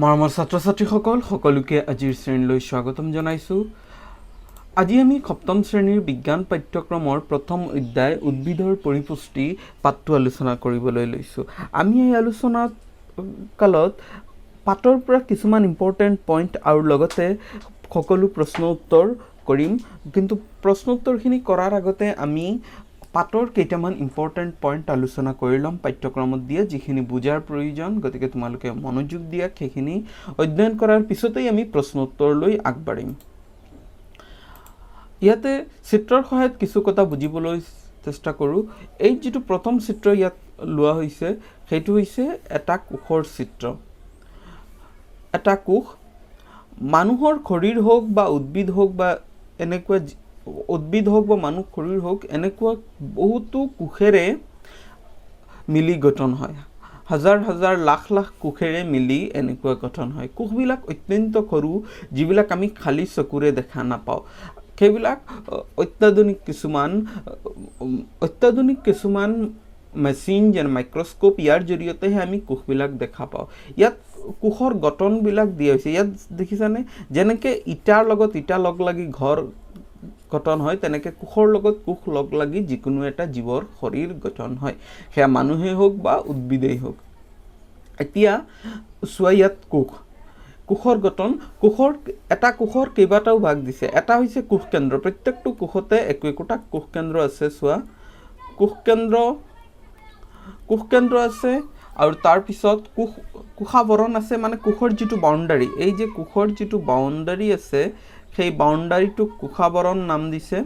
মৰমৰ ছাত্ৰ ছাত্ৰীসকল, সকলোকে আজিৰ শ্ৰেণীলৈ স্বাগতম জনাইছোঁ। আজি আমি সপ্তম শ্ৰেণীৰ বিজ্ঞান পাঠ্যক্ৰমৰ প্ৰথম অধ্যায় উদ্ভিদৰ পৰিপুষ্টি পাঠটো আলোচনা কৰিবলৈ লৈছোঁ। আমি এই আলোচনা কালত পাঠৰ পৰা কিছুমান ইম্পৰ্টেণ্ট পইণ্ট আৰু লগতে সকলো প্ৰশ্ন উত্তৰ কৰিম। কিন্তু প্ৰশ্ন উত্তৰখিনি কৰাৰ আগতে আমি পাঠৰ কেইটামান ইম্পৰ্টেণ্ট পইণ্ট আলোচনা কৰি ল'ম, পাঠ্যক্ৰমত দিয়া যিখিনি বুজাৰ প্ৰয়োজন। গতিকে তোমালোকে মনোযোগ দিয়া, সেইখিনি অধ্যয়ন কৰাৰ পিছতেই আমি প্ৰশ্ন উত্তৰলৈ আগবাঢ়িম। ইয়াতে চিত্ৰৰ সহায়ত কিছু কথা বুজিবলৈ চেষ্টা কৰোঁ। এই যিটো প্ৰথম চিত্ৰ ইয়াত লোৱা হৈছে, সেইটো হৈছে এটা কোষৰ চিত্ৰ। এটা কোষ, মানুহৰ শৰীৰ হওক বা উদ্ভিদ হওক বা এনেকুৱা উদ্ভিদ হওক বা মানুহ শৰীৰ হওক, এনেকুৱা বহুতো কোষেৰে মিলি গঠন হয়। হাজাৰ হাজাৰ, লাখ লাখ কোষেৰে মিলি এনেকুৱা গঠন হয়। কোষবিলাক অত্যন্ত সৰু, যিবিলাক আমি খালী চকুৰে দেখা নাপাওঁ। সেইবিলাক অত্যাধুনিক কিছুমান মেচিন, যেনে মাইক্ৰস্কোপ, ইয়াৰ জৰিয়তেহে আমি কোষবিলাক দেখা পাওঁ। ইয়াত কোষৰ গঠনবিলাক দিয়া হৈছে। ইয়াত দেখিছানে, যেনেকৈ ইটাৰ লগত ইটা লগ লাগি ঘৰ গঠন হয়, তেনেকৈ কোষৰ লগত কোষ লগ লাগি যিকোনো এটা জীৱৰ শৰীৰ গঠন হয়, সেয়া মানুহেই হওক বা উদ্ভিদেই হওক। এতিয়া চোৱা, ইয়াত কোষৰ গঠন, এটা কোষৰ কেইবাটাও ভাগ দিছে। এটা হৈছে কোষকেন্দ্ৰ। প্ৰত্যেকটো কোষতে একো একোটা কোষকেন্দ্ৰ আছে। চোৱা, কোষকেন্দ্ৰ আছে আৰু তাৰপিছত কোষাৱৰণ আছে, মানে কোষৰ যিটো বাউণ্ডাৰী। এই যে কোষৰ যিটো বাউণ্ডাৰী আছে, সেই বাউণ্ডাৰীটোক কোষাৱৰণ নাম দিছে।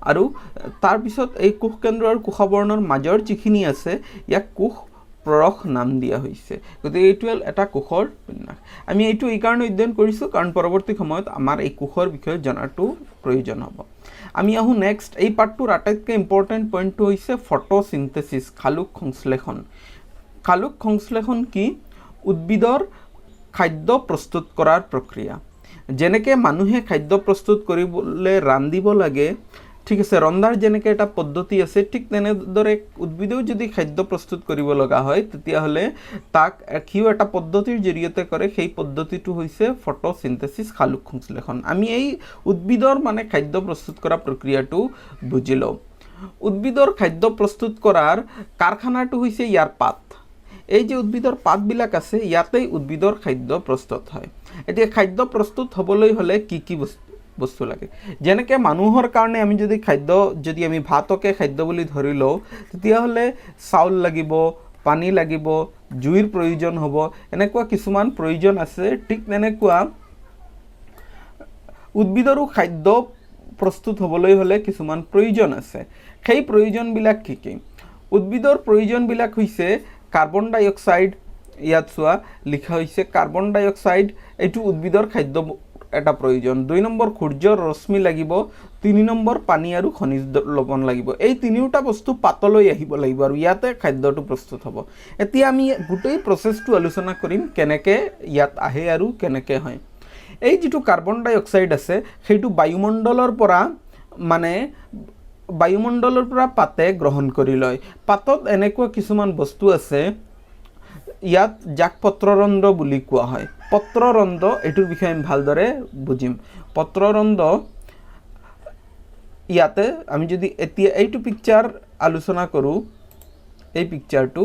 আৰু তাৰপিছত এই কোষকেন্দ্ৰ আৰু কোষাৱৰণৰ মাজৰ যিখিনি আছে, ইয়াক কোষ প্ৰৰস নাম দিয়া হৈছে। গতিকে এইটো হ'ল এটা কোষৰ বিন্যাস। আমি এইটো এইকাৰণে অধ্যয়ন কৰিছোঁ, কাৰণ পৰৱৰ্তী সময়ত আমাৰ এই কোষৰ বিষয়ে জনাটো প্ৰয়োজন হ'ব। আমি আহোঁ নেক্সট। এই পাৰ্টটোৰ আটাইতকৈ ইম্পৰ্টেণ্ট পইণ্টটো হৈছে ফটোচিনথেচিছ, সালোক সংশ্লেষণ। সালোক সংশ্লেষণ কি? উদ্ভিদৰ খাদ্য প্ৰস্তুত কৰাৰ প্ৰক্ৰিয়া। যেনেকৈ মানুহে খাদ্য প্ৰস্তুত কৰিবলৈ ৰান্ধিব লাগে, ঠিক আছে, ৰন্ধাৰ যেনেকৈ এটা পদ্ধতি আছে, ঠিক তেনেদৰে উদ্ভিদেও যদি খাদ্য প্ৰস্তুত কৰিব লগা হয়, তেতিয়াহ'লে তাক সিও এটা পদ্ধতিৰ জৰিয়তে কৰে। সেই পদ্ধতিটো হৈছে ফটোচিনথেচিছ, সালোক সংশ্লেষণ। আমি এই উদ্ভিদৰ মানে খাদ্য প্ৰস্তুত কৰা প্ৰক্ৰিয়াটো বুজি লওঁ। উদ্ভিদৰ খাদ্য প্ৰস্তুত কৰাৰ কাৰখানাটো হৈছে ইয়াৰ পাত। এই যে উদ্ভিদৰ পাতবিলাক আছে, ইয়াতেই উদ্ভিদৰ খাদ্য প্ৰস্তুত হয়। এতিয়া খাদ্য প্ৰস্তুত হ'বলৈ হ'লে কি কি বস্তু লাগে? যেনেকৈ মানুহৰ কাৰণে আমি যদি খাদ্য, যদি আমি ভাতকে খাদ্য বুলি ধৰি লওঁ, তেতিয়াহ'লে চাউল লাগিব, পানী লাগিব, জুইৰ প্ৰয়োজন হ'ব, এনেকুৱা কিছুমান প্ৰয়োজন আছে। ঠিক তেনেকুৱা উদ্ভিদৰো খাদ্য প্ৰস্তুত হ'বলৈ হ'লে কিছুমান প্ৰয়োজন আছে। সেই প্ৰয়োজনবিলাক কি কি? উদ্ভিদৰ প্ৰয়োজনবিলাক হৈছে কাৰ্বন ডাই অক্সাইড। ইয়াত চোৱা, লিখা হৈছে কাৰ্বন ডাই অক্সাইড। এইটো উদ্ভিদৰ খাদ্য এটা প্ৰয়োজন। 2 নম্বৰ সূৰ্যৰ ৰশ্মি লাগিব। 3 নম্বৰ পানী আৰু খনিজ লৱণ লাগিব। এই তিনিওটা বস্তু পাতলৈ আহিব লাগিব আৰু ইয়াতে খাদ্যটো প্ৰস্তুত হ'ব। এতিয়া আমি গোটেই প্ৰচেছটো আলোচনা কৰিম, কেনেকৈ ইয়াত আহে আৰু কেনেকৈ হয়। এই যিটো কাৰ্বন ডাই অক্সাইড আছে, সেইটো বায়ুমণ্ডলৰ পৰা, মানে বায়ুমণ্ডলৰ পৰা পাতে গ্ৰহণ কৰি লয়। পাতত এনেকুৱা কিছুমান বস্তু আছে ইয়াত, যাক পত্ৰৰন্ধ্ৰ বুলি কোৱা হয়। পত্ৰৰন্ধ্ৰ, এইটোৰ বিষয়ে আমি ভালদৰে বুজিম। পত্ৰৰন্ধ্ৰ, ইয়াতে আমি যদি এতিয়া এইটো পিকচাৰ আলোচনা কৰোঁ, এই পিকচাৰটো,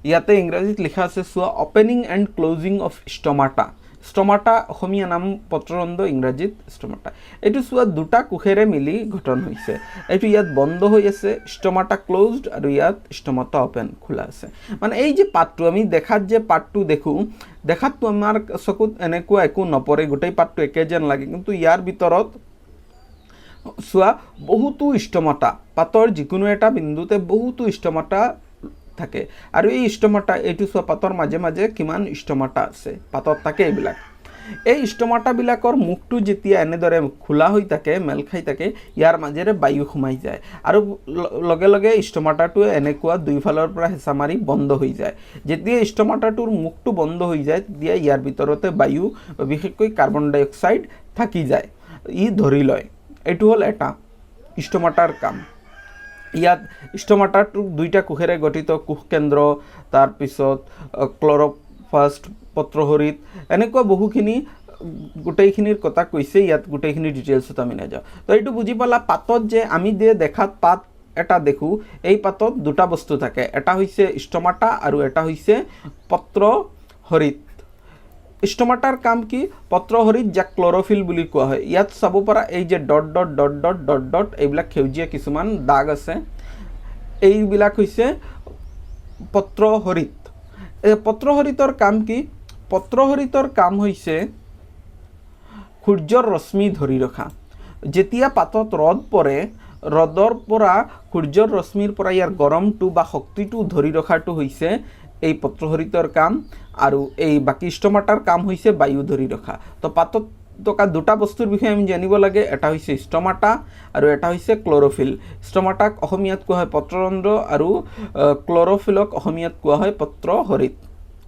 ইয়াতে ইংৰাজীত লিখা আছে চোৱা, "Opening and closing of stomata"। Stomata অসমীয়া নাম পত্ৰৰন্ধ্ৰ, ইংৰাজীত ষ্টমাটা। এইটো চোৱা, দুটা কোষেৰে মিলি গঠন হৈছে। এইটো ইয়াত বন্ধ হৈ আছে, ষ্টমাটা ক্ল'জড, আৰু ইয়াত ষ্টমাটা অ'পেন, খোলা আছে। মানে এই যে পাতটো আমি দেখাত যে পাতটো দেখোঁ, দেখাততো আমাৰ চকুত এনেকুৱা একো নপৰে, গোটেই পাতটো একে যেন লাগে। কিন্তু ইয়াৰ ভিতৰত চোৱা, বহুতো ষ্টমাটা, পাতৰ যিকোনো এটা বিন্দুতে বহুতো ষ্টমাটা থাকে। আৰু এই ষ্টমাটা, এইটো চোৱা, পাতৰ মাজে মাজে কিমান ষ্টমাটা আছে, পাতত থাকে এইবিলাক। এই ষ্টমাটাবিলাকৰ মুখটো যেতিয়া এনেদৰে খোলা হৈ থাকে, মেল খাই থাকে, ইয়াৰ মাজেৰে বায়ু সোমাই যায় আৰু লগে লগে ষ্টমাটাটোৱে এনেকুৱা দুইফালৰ পৰা হেঁচা মাৰি বন্ধ হৈ যায়। যেতিয়া ষ্টমাটাটোৰ মুখটো বন্ধ হৈ যায়, তেতিয়া ইয়াৰ ভিতৰতে বায়ু, বিশেষকৈ কাৰ্বন ডাই অক্সাইড থাকি যায়, ই ধৰি লয়। এইটো হ'ল এটা ষ্টমাটাৰ কাম। ইয়াত ষ্টমাটাটো দুইটা কোষেৰে গঠিত, কোষকেন্দ্ৰ, তাৰপিছত ক্ল'ৰ ফাৰ্ষ্ট পত্ৰহৰিত, এনেকুৱা বহুখিনি গোটেইখিনিৰ কথা কৈছে ইয়াত। গোটেইখিনি ডিটেইলছত আমি নাযাওঁ। তো এইটো বুজি পালা, পাতত যে আমি যে দেখাত পাত এটা দেখোঁ, এই পাতত দুটা বস্তু থাকে, এটা হৈছে ষ্টমাটা আৰু এটা হৈছে পত্ৰহৰিত। ষ্টমাটাৰ কাম কি? পত্ৰহৰিত, যাক ক্লৰফিল বুলি কোৱা হয়। ইয়াত চাব পৰা এই যে dot dot dot dot dot dot, এইবিলাক সেউজীয়া কিছুমান দাগ আছে, এইবিলাক হৈছে পত্ৰহৰিত। এই পত্ৰহৰিতৰ কাম কি? পত্ৰহৰিতৰ কাম হৈছে সূৰ্যৰ ৰশ্মি ধৰি ৰখা। যেতিয়া পাতত ৰ'দ পৰে, ৰ'দৰ পৰা, সূৰ্যৰ ৰশ্মিৰ পৰা ইয়াৰ গৰমটো বা শক্তিটো ধৰি ৰখাটো হৈছে এই পত্ৰহৰিতৰ কাম। আৰু এই বাকী ষ্টমাটাৰ কাম হৈছে বায়ু ধৰি ৰখা। তো পাতত থকা দুটা বস্তুৰ বিষয়ে আমি জানিব লাগে, এটা হৈছে ষ্টমাটা আৰু এটা হৈছে ক্লৰফিল। ষ্টমাটাক অসমীয়াত কোৱা হয় পত্ৰৰন্ধ্ৰ আৰু ক্লৰফিলক অসমীয়াত কোৱা হয় পত্ৰহৰিত।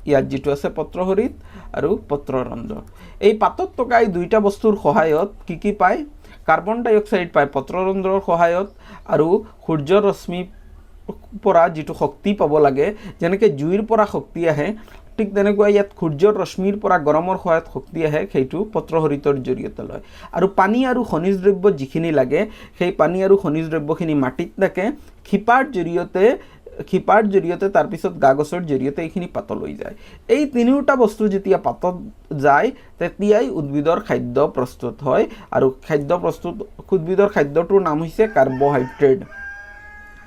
ইয়াত যিটো আছে পত্ৰহৰিত আৰু পত্ৰৰন্ধ্ৰ। এই পাতত থকা এই দুইটা বস্তুৰ সহায়ত কি কি পায়? কাৰ্বন ডাই অক্সাইড পায় পত্ৰৰন্ধ্ৰৰ সহায়ত আৰু সূৰ্যৰ ৰশ্মিৰ পৰা যিটো শক্তি পাব লাগে, যেনেকৈ জুইৰ পৰা শক্তি আহে, ঠিক তেনেকুৱা ইয়াত সূৰ্যৰ ৰশ্মিৰ পৰা গৰমৰ সহায়ত শক্তি আহে, সেইটো পত্ৰহৰিতৰ জৰিয়তে লয়। আৰু পানী আৰু খনিজ দ্ৰব্য যিখিনি লাগে, সেই পানী আৰু খনিজ দ্ৰব্যখিনি মাটিত থাকে, শিপাৰ জৰিয়তে, তাৰপিছত গা গছৰ জৰিয়তে এইখিনি পাতলৈ যায়। এই তিনিওটা বস্তু যেতিয়া পাতত যায়, তেতিয়াই উদ্ভিদৰ খাদ্য প্ৰস্তুত হয়। আৰু খাদ্য প্ৰস্তুত উদ্ভিদৰ খাদ্যটোৰ নাম হৈছে কাৰ্বহাইড্ৰেট।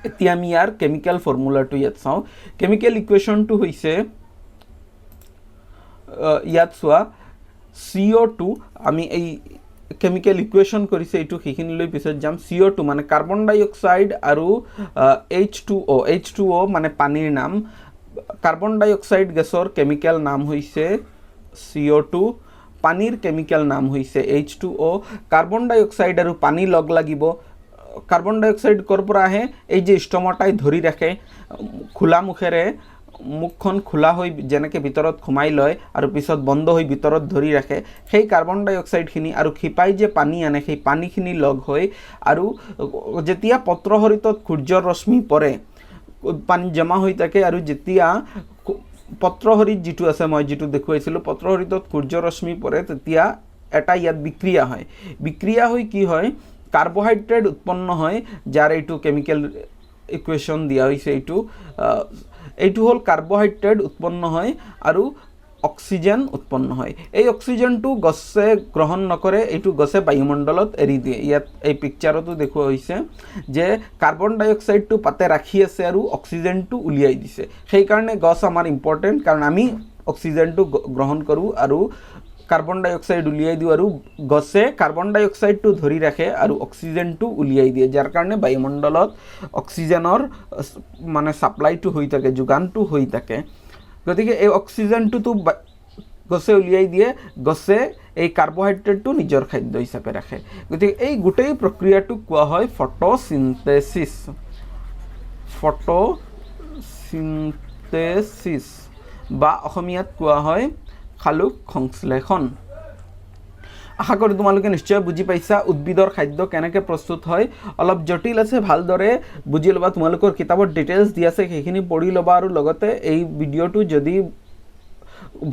এতিয়া আমি ইয়াৰ কেমিকেল ফৰ্মুলাটো ইয়াত চাওঁ। কেমিকেল ইকুৱেশ্যনটো হৈছে, ইয়াত চোৱা, CO2। আমি এই কেমিকেল ইকুৱেশ্যন কৰিছে এইটো, সেইখিনিলৈ পিছত যাম। CO2 মানে কাৰ্বন ডাই অক্সাইড আৰু H2O। H2O মানে পানীৰ নাম। কাৰ্বন ডাই অক্সাইড গেছৰ কেমিকেল নাম হৈছে CO2, পানীৰ কেমিকেল নাম হৈছে H2O। Carbon ডাই অক্সাইড আৰু পানী লগ লাগিব। কাৰ্বন ডাই অক্সাইড ক'ৰ পৰা আহে? এই যে ষ্টমাটাই ধৰি ৰাখে, খোলা মুখেৰে, মুখখন খোলা হৈ যেনেকৈ ভিতৰত সোমাই লয় আৰু পিছত বন্ধ হৈ ভিতৰত ধৰি ৰাখে, সেই কাৰ্বন ডাই অক্সাইডখিনি আৰু শিপাই যে পানী আনে, সেই পানীখিনি লগ হৈ আৰু যেতিয়া পত্ৰহৰিতত সূৰ্যৰ ৰশ্মি পৰে, পানী জমা হৈ থাকে। আৰু যেতিয়া পত্ৰহৰিত যিটো আছে, মই যিটো দেখুৱাইছিলোঁ, পত্ৰহৰিতত সূৰ্যৰ ৰশ্মি পৰে, তেতিয়া এটা ইয়াত বিক্ৰিয়া হয়। বিক্ৰিয়া হৈ কি হয়? কাৰ্বহাইড্ৰেট উৎপন্ন হয়, যাৰ এইটো কেমিকেল ইকুৱেশ্যন দিয়া হৈছে। এইটো হ'ল কাৰ্বহাইড্ৰেট উৎপন্ন হয় আৰু অক্সিজেন উৎপন্ন হয়। এই অক্সিজেনটো গছে গ্ৰহণ নকৰে, এইটো গছে বায়ুমণ্ডলত এৰি দিয়ে। ইয়াত এই পিকচাৰতো দেখুওৱা হৈছে যে কাৰ্বন ডাই অক্সাইডটো পাতে ৰাখি আছে আৰু অক্সিজেনটো উলিয়াই দিছে। সেইকাৰণে গছ আমাৰ ইম্পৰ্টেণ্ট, কাৰণ আমি অক্সিজেনটো গ্ৰহণ কৰোঁ আৰু কাৰ্বন ডাই অক্সাইড উলিয়াই দিওঁ আৰু গছে কাৰ্বন ডাই অক্সাইডটো ধৰি ৰাখে আৰু অক্সিজেনটো উলিয়াই দিয়ে, যাৰ কাৰণে বায়ুমণ্ডলত অক্সিজেনৰ মানে ছাপ্লাইটো হৈ থাকে, যোগানটো হৈ থাকে। গতিকে এই অক্সিজেনটোতো গছে উলিয়াই দিয়ে, গছে এই কাৰ্বহাইড্ৰেটটো নিজৰ খাদ্য হিচাপে ৰাখে। গতিকে এই গোটেই প্ৰক্ৰিয়াটোক কোৱা হয় ফটোচিনথেচিছ। ফটোচিনথেচিছ বা অসমীয়াত কোৱা হয় সালোক সংশ্লেষণ। আশা কৰোঁ তোমালোকে নিশ্চয় বুজি পাইছা উদ্ভিদৰ খাদ্য কেনেকৈ প্ৰস্তুত হয়। অলপ জটিল আছে, ভালদৰে বুজি ল'বা। তোমালোকৰ কিতাপত ডিটেইলছ দি আছে, সেইখিনি পঢ়ি ল'বা। আৰু লগতে এই ভিডিঅ'টো যদি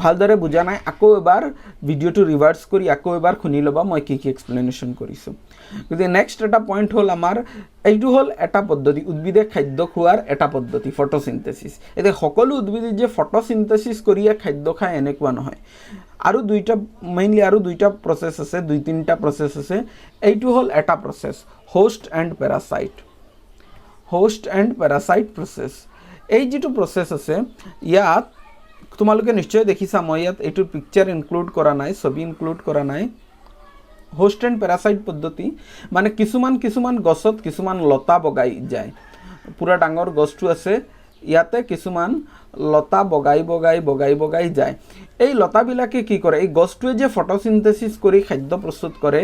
ভালদৰে বুজা নাই, আকৌ এবাৰ ভিডিঅ'টো ৰিভাৰ্ছ কৰি আকৌ এবাৰ শুনি ল'বা মই কি কি এক্সপ্লেনেশ্যন কৰিছোঁ। গতিকে নেক্সট এটা পইণ্ট হ'ল আমাৰ, এইটো হ'ল এটা পদ্ধতি, উদ্ভিদে খাদ্য খোৱাৰ এটা পদ্ধতি ফটোচিনথেচিছ। এতিয়া সকলো উদ্ভিদে যে ফটোচিনথেচিছ কৰিয়ে খাদ্য খায়, এনেকুৱা নহয়। আৰু দুইটা, মেইনলি আৰু দুইটা প্ৰচেছ আছে, দুই তিনিটা প্ৰচেছ আছে। এইটো হ'ল এটা process, host and parasite, host and parasite process। এই যিটো প্ৰচেছ আছে, ইয়াত তোমালোকে নিশ্চয় দেখিছা, মই ইয়াত এইটোৰ পিকচাৰ ইনক্লুড কৰা নাই, ছবি ইনক্লুড কৰা নাই। হোষ্ট এণ্ড পেৰাচাইট পদ্ধতি মানে কিছুমান কিছুমান গছত কিছুমান লতা বগাই যায়। পূৰা ডাঙৰ গছটো আছে, ইয়াতে কিছুমান লতা বগাই বগাই বগাই বগাই যায়। এই লতাবিলাকে কি কৰে? এই গছটোৱে যে ফটোচিনথেচিছ কৰি খাদ্য প্ৰস্তুত কৰে,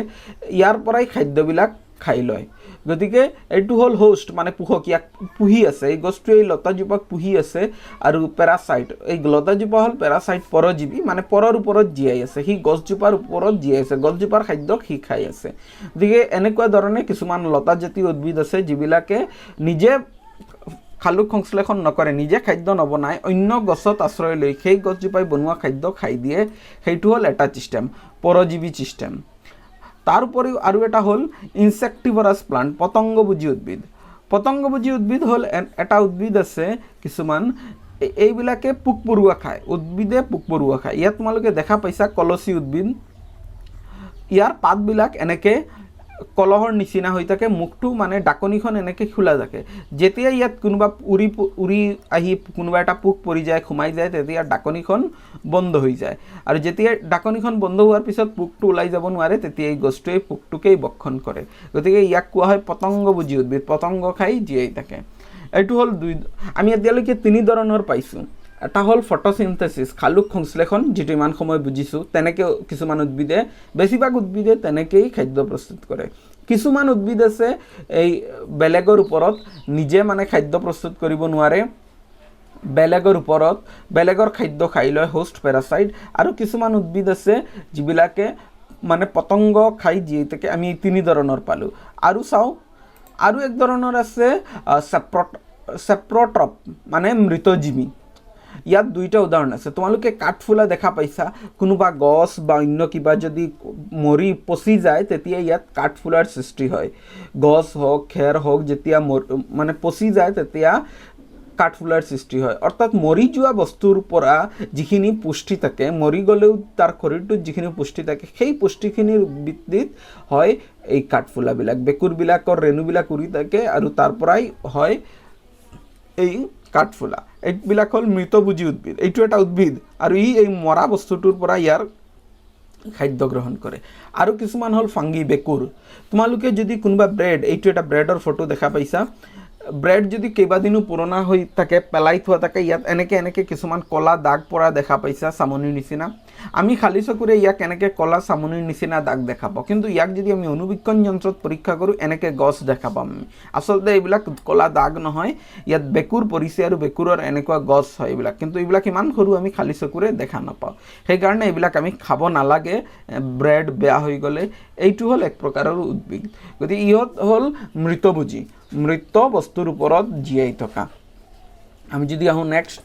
ইয়াৰ পৰাই খাদ্যবিলাক খাই লয়। গতিকে এইটো হ'ল হোষ্ট, মানে পোষক, ইয়াক পুহি আছে। এই গছটোৱে এই লতাজোপাক পুহি আছে। আৰু পেৰাচাইট, এই লতাজোপা হ'ল পেৰাচাইট, পৰজীৱী, মানে পৰৰ ওপৰত জীয়াই আছে। সি গছজোপাৰ ওপৰত জীয়াই আছে, গছজোপাৰ খাদ্যক সি খাই আছে। গতিকে এনেকুৱা ধৰণে কিছুমান লতাজাতীয় উদ্ভিদ আছে, যিবিলাকে নিজে সালোক সংশ্লেষণ নকৰে, নিজে খাদ্য নবনায়, অন্য গছত আশ্ৰয় লৈ সেই গছজোপাই বনোৱা খাদ্য খাই দিয়ে, সেইটো হ'ল এটা ছিষ্টেম, পৰজীৱী ছিষ্টেম। তাৰ উপৰিও আৰু এটা হ'ল ইনচেক্টিভৰাছ প্লাণ্ট, পতংগভোজী উদ্ভিদ। পতংগভোজী উদ্ভিদ হ'ল এটা উদ্ভিদ আছে কিছুমান, এইবিলাকে পোক পৰুৱা খায়, উদ্ভিদে পোক পৰুৱা খায়। ইয়াত তোমালোকে দেখা পাইছা কলচী উদ্ভিদ। ইয়াৰ পাতবিলাক এনেকৈ কলহৰ নিচিনা হৈ থাকে, মুখটো মানে ডাকনিখন এনেকৈ খোলা থাকে। যেতিয়া ইয়াত কোনোবা উৰি উৰি আহি কোনোবা এটা পোক পৰি যায়, সোমাই যায়, তেতিয়া ডাকনিখন বন্ধ হৈ যায় আৰু যেতিয়া ডাকনিখন বন্ধ হোৱাৰ পিছত পোকটো ওলাই যাব নোৱাৰে, তেতিয়া এই গছটোৱে পোকটোকেই ভক্ষণ কৰে। গতিকে ইয়াক কোৱা হয় পতংগভোজী উদ্ভিদ, পতংগ খাই জীয়াই থাকে। এইটো হ'ল দুই। আমি এতিয়ালৈকে তিনি ধৰণৰ পাইছোঁ। এটা হ'ল ফটোচিনথেচিছ, সালোক সংশ্লেষণ, যিটো ইমান সময় বুজিছোঁ। তেনেকৈ কিছুমান উদ্ভিদে, বেছিভাগ উদ্ভিদে তেনেকেই খাদ্য প্ৰস্তুত কৰে। কিছুমান উদ্ভিদ আছে এই বেলেগৰ ওপৰত, নিজে মানে খাদ্য প্ৰস্তুত কৰিব নোৱাৰে, বেলেগৰ ওপৰত, বেলেগৰ খাদ্য খাই লয়, হোষ্ট পেৰাচাইট। আৰু কিছুমান উদ্ভিদ আছে যিবিলাকে মানে পতংগ খাই জীয়াই থাকে। আমি এই তিনি ধৰণৰ পালোঁ। আৰু চাওঁ, আৰু এক ধৰণৰ আছে চেপ্ৰট্ৰপ, মানে মৃতজীৱী। ইয়াত দুইটা উদাহৰণ আছে। তোমালোকে কাঠফুলা দেখা পাইছা। কোনোবা গছ বা অন্য কিবা যদি মৰি পচি যায়, তেতিয়া ইয়াত কাঠফুলাৰ সৃষ্টি হয়। গছ হওক, খেৰ হওক, যেতিয়া মানে পচি যায়, তেতিয়া কাঠফুলাৰ সৃষ্টি হয়। অৰ্থাৎ মৰি যোৱা বস্তুৰ পৰা যিখিনি পুষ্টি থাকে, মৰি গ'লেও তাৰ শৰীৰটোত যিখিনি পুষ্টি থাকে, সেই পুষ্টিখিনিৰ ভিত্তিত হয় এই কাঠফুলাবিলাক। ভেঁকুৰবিলাকৰ ৰেণুবিলাক উৰি থাকে আৰু তাৰ পৰাই হয় এই কাঠফুলা। এইবিলাক হ'ল মৃতভোজী উদ্ভিদ। এইটো এটা উদ্ভিদ আৰু ই এই মৰা বস্তুটোৰ পৰা ইয়াৰ খাদ্য গ্ৰহণ কৰে। আৰু কিছুমান হ'ল ফাংগি, ভেঁকুৰ। তোমালোকে যদি কোনোবা ব্ৰেড, এইটো এটা ব্ৰেডৰ ফটো দেখা পাইছা, ব্ৰেড যদি কেইবাদিনো পুৰণা হৈ থাকে, পেলাই থোৱা থাকে, ইয়াত এনেকৈ এনেকৈ কিছুমান ক'লা দাগ পৰা দেখা পাইছা, চামনিৰ নিচিনা। আমি খালী চকুৰে ইয়াক এনেকৈ ক'লা চামনিৰ নিচিনা দাগ দেখা পাওঁ, কিন্তু ইয়াক যদি আমি অনুবীক্ষণ যন্ত্ৰত পৰীক্ষা কৰোঁ, এনেকৈ গছ দেখা পাম আমি। আচলতে এইবিলাক ক'লা দাগ নহয়, ইয়াত ভেঁকুৰ পৰিছে আৰু ভেঁকুৰৰ এনেকুৱা গছ হয় এইবিলাক। কিন্তু এইবিলাক ইমান সৰু, আমি খালী চকুৰে দেখা নাপাওঁ। সেইকাৰণে এইবিলাক আমি খাব নালাগে ব্ৰেড বেয়া হৈ গ'লে। এইটো হ'ল এক প্ৰকাৰৰ উদ্ভিদ। গতিকে ইহঁত হ'ল মৃতভোজী, মৃত বস্তুৰ ওপৰত জীয়াই থকা। আমি যদি আহোঁ নেক্সট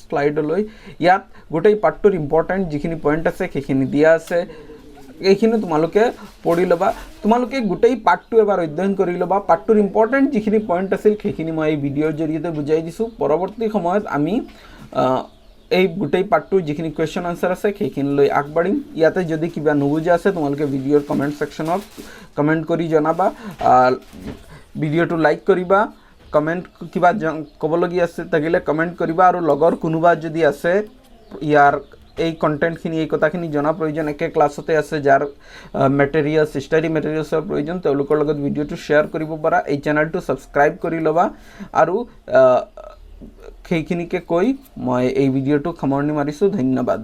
শ্লাইডলৈ, ইয়াত গোটেই পাঠটোৰ ইম্পৰ্টেণ্ট যিখিনি পইণ্ট আছে, সেইখিনি দিয়া আছে। এইখিনি তোমালোকে পঢ়ি ল'বা। তোমালোকে গোটেই পাঠটো এবাৰ অধ্যয়ন কৰি ল'বা। পাঠটোৰ ইম্পৰ্টেণ্ট যিখিনি পইণ্ট আছিল, সেইখিনি মই এই ভিডিঅ'ৰ জৰিয়তে বুজাই দিছোঁ। পৰৱৰ্তী সময়ত আমি এই গোটেই পাঠটোৰ যিখিনি কুৱেশ্যন আনচাৰ আছে, সেইখিনি লৈ আগবাঢ়িম। ইয়াতে যদি কিবা নুবুজা আছে, তোমালোকে ভিডিঅ'ৰ কমেণ্ট ছেকশ্যনত কমেণ্ট কৰি জনাবা। ভিডিঅ'টো লাইক কৰিবা, কমেণ্ট কিবা ক'বলগীয়া আছে থাকিলে কমেণ্ট কৰিবা আৰু লগৰ কোনোবা যদি আছে ইয়াৰ এই কণ্টেণ্টখিনি, এই কথাখিনি জনা প্ৰয়োজন, একে ক্লাছতে আছে, যাৰ মেটেৰিয়েলছ, ষ্টাডি মেটেৰিয়েলছৰ প্ৰয়োজন, তেওঁলোকৰ লগত ভিডিঅ'টো শ্বেয়াৰ কৰিব পাৰা। এই চেনেলটো ছাবস্ক্ৰাইব কৰি ল'বা আৰু সেইখিনিকে কৈ মই এই ভিডিঅ'টো সামৰণি মাৰিছোঁ। ধন্যবাদ।